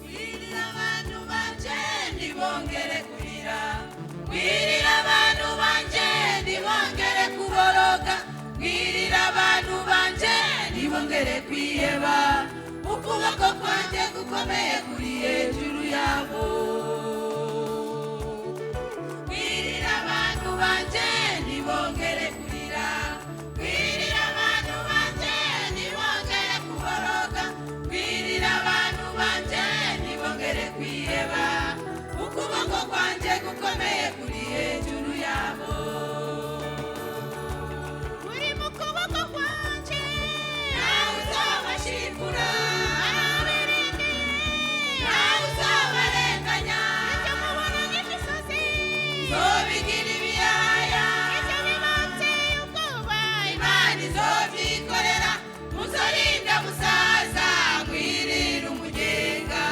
Wirira abantu banje ntibongere kurira, wirira abantu banje ntibongere kuboroga, wirira abantu banje ntibongere kwiheba. Ukuboko kwanjye gukomeye kuri hejuru yabo. Wirira abantu banje ntibongere kurira, wirira abantu banje ntibongere kuboroga, wirira abantu banje ntibongere kwiheba. Ukuboko kwanjye gukomeye kuri hejuru yabo. Uri mu kuboko kwanje, Ntawe uzabashikura, arabirindiye, ntawe uzabarenganya. Ibyo mubona nk'imisozi, Nzobigira ibiyaya, ibyo bibateye ubwoba, Imana izobyikorera. Muzorinda musaza mwirira umugenga.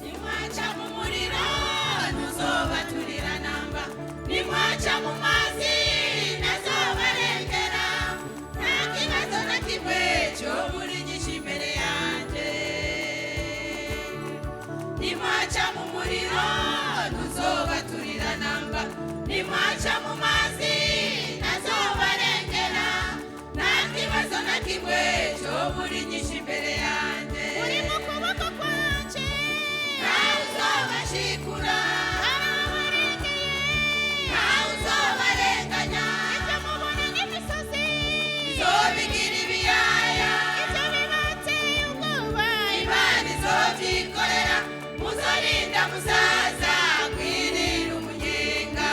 Nimwaca mu muriro ntuzobaturira namba, nimwaca mu mazi ntazobarengera. Nta kibazo na kimwe cyo muri nyinshi imbere yanjye. Nimwaca mu muriro ntuzobaturira namba, nimwaca mu mazi ntazobarengera. Nta kibazo na kimwe cyo muri nyinshi imbere yanjye. Uri mu kuboko kwanje, Ntawe uzabashikura, arabarengeye, ntawe uzabarenganya. Ibyo mubona nk'imisozi, Nzobigira ibiyaya, ibyo bibateye ubwoba, Imana izobyikorera. Muzorinda musaza kwirira umunyenga.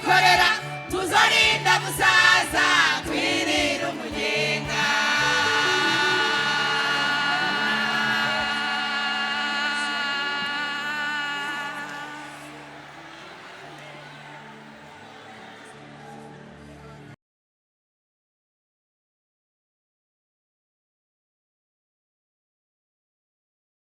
Yikoreye.